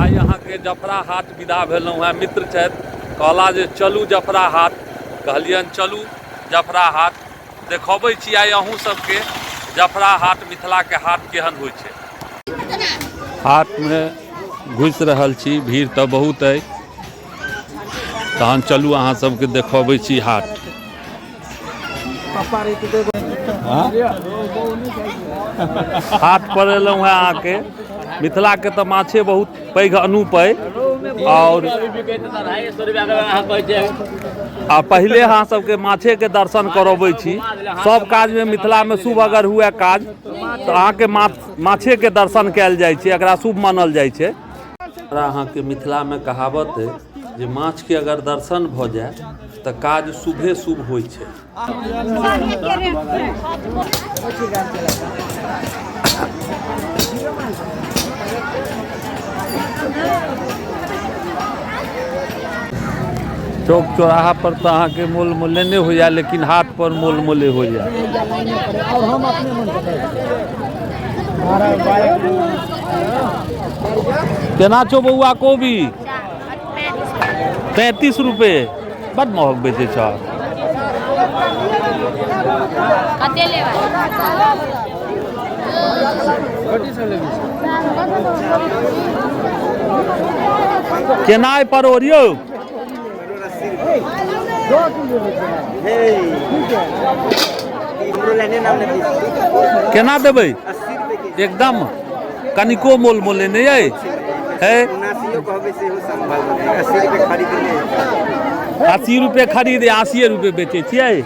आइ अहाँके जफरा हाट विदा भेलहुँ हेँ। मित्र छथि, कहला जे चलू जफरा हाट, कहलियनि चलू जफरा हाट देखबै छी आइ अहूँ सबके जफरा हाट, मिथिलाके हाट केहन होइ छै। हाटमे घुसि रहल छी, भीड़ तऽ बहुत अइ, तहन चलू अहाँ सबके देखबै छी हाट। हाट पर एलहुँ हेँ अहाँके मिथिलाके तऽ माछे बहुत पैघ अनूप अइ। और आ पहिले अहाँ सबके माछेके दर्शन करबै छी। सब काजमे मिथिलामे शुभ अगर हुए काज तऽ अहाँके माछेके दर्शन कयल जाइ छै, एकरा शुभ मानल जाइ छै। अहाँके मिथिलामे कहावत अइ जे माछके अगर दर्शन भऽ जाय तऽ काज शुभे शुभ होइ छै। चौक चौराहा पर तऽ अहाँके मोल मोले नहि होइया, लेकिन हाट पर मोल मोले होइया। केना छौ बौआ कोबी? 35 रुपए। बड महग बेचै छ। केना अइ परोड़ यौ? केना देबै? एकदम कनिको मोल मोले नहि अइ है। 80 रुपए खरीद 80 रुपए बेचै छियै।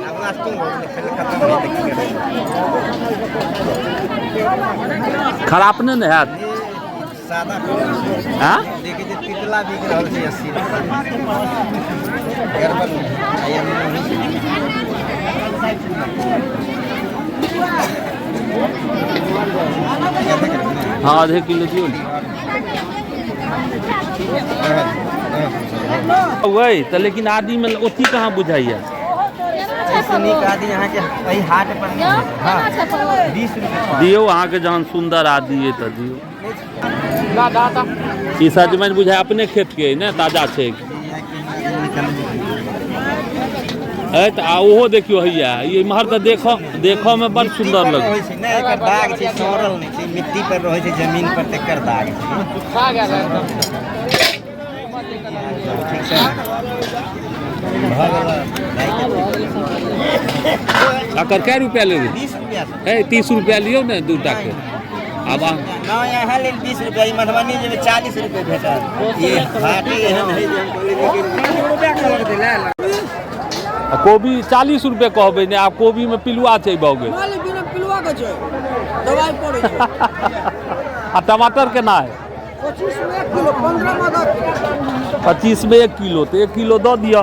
खराब नहि ने हैत? हाँ? हाँ, आधे किलो दियौ ने। वही तऽ, लेकिन आदीमे ओथी कहाँ बुझाइया? एहिसँ नीक आदि अहाँके एहि हाट पर नहि भेटत। हाँ, 20 रुपए दियौ। अहाँके जहन सुन्दर आदि अइ तऽ दियौ। ई सजमनि बुझाय अपने खेत के अइ ने, ताजा छै। है तऽ आ ओहो देखियौ हैया इम्हर तऽ देखऽ देखऽ मे बड़ सुन्दर पर लगै रहै छै ने, एकर दाग छै, सड़ल नहि छै, मिट्टी पर रहै छै, जमीन पर तेकर दाग छै। ठीक छै, भऽ गेल। एकर कै रुपया लेबै? 20 रुपया। है 30 रुपया लियौ ने दूटा के। आब अहाँ नहि, अहाँ लेल 20 रुपया, ई मधुबनी जेबै 40 रुपये भेटत। ई हाटे एहन है जे हम कहलियै लेकिन आ कोबी 40 रुपये कहबै ने, आब कोबीमे पिलुआ छै भऽ गेल। मालिक, बिना पिलुआ के छै, दवाइ पड़ै छै। आ टमाटर केना है? 25 में 1 किलो, 15 में आधा किलो। 25 में 1 किलो तऽ 1 किलो दऽ दिअ।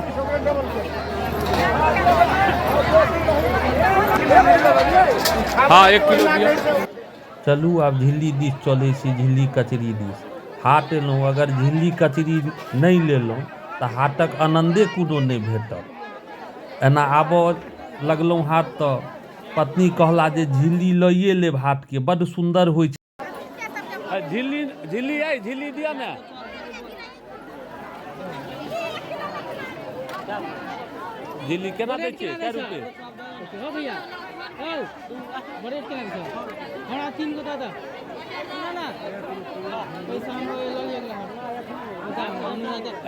हाँ, 1 किलो दिअ। चलू आब झिल्ली दिस चलै छी, झिल्ली कचरी दिस। हाट एलहुँ अगर झिल्ली कचरी नहि लेलहुँ तऽ हाटक आनन्दे कोनो नहि भेटत। एना आबऽ लगलहुँ हाट तऽ पत्नी कहला जे झिल्ली लइए लेब हाटके, बड्ड सुन्दर होइ छै। झिल्ली झिल्ली अइ, झिल्ली दिअ ने। झिल्ली केना दै छियै? कै रुपये? हो भैया, ओ बड़े केना छै? हमरा 3 गो दादा ना ना पैसा हम लऽ लिअ।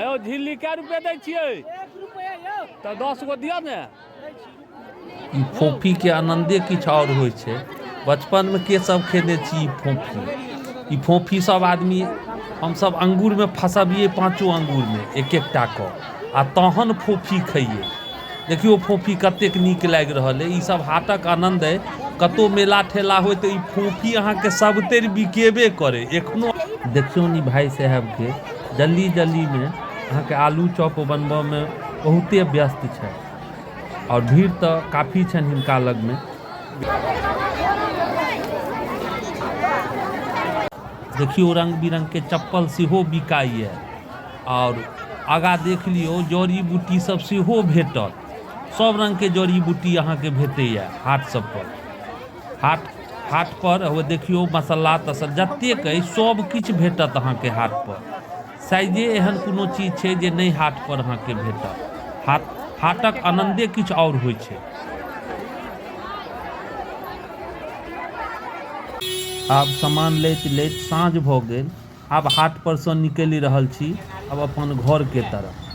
यौ, झिल्ली कै रुपये दै छियै? तऽ 10 गो दिअ ने। ई फोफीके आनन्दे किछु आओर होइ छै। बचपनमे के सब खेने छी ई फोफी? ई फोफी सब आदमी हमसब अंगूरमे फँसबियै, पाँचो अंगूरमे एक एकटा कऽ, आ तहन फोफी खइयै। देखियौ फोफी कतेक नीक लागि रहल अइ। ई सब हाटक आनन्द अइ। कतहु मेला ठेला होइ तऽ ई फोफी अहाँके सबतरि बिकेबे करै एखनो। देखियौ नि भाइ साहेबके जल्दी जल्दीमे अहाँके आलू चॉप बनबऽमे बहुते व्यस्त छथि, आओर भीड़ तऽ काफी छनि हिनका लगमे। देखियौ रंग बिरंग के चप्पल सेहो बिकाइए। आओर आगाँ देख लियौ, जड़ी बूटी सब सेहो भेटत। सब रंग के जड़ी बूटी अहाँके भेटैए हाट सब पर। हाट हाट पर ओ देखियौ, मसाला तसाला जतेक अइ सब किछु भेटत अहाँके हाट पर। शायदे एहन कोनो चीज छै जे नहि हाट पर अहाँके भेटत। हाट हाटक आनन्दे किछु आओर होइ छै। आब सामान लैत लैत साँझ भऽ गेल। आब हाट पर सँ निकलि रहल छी आब अपन घरके तरफ।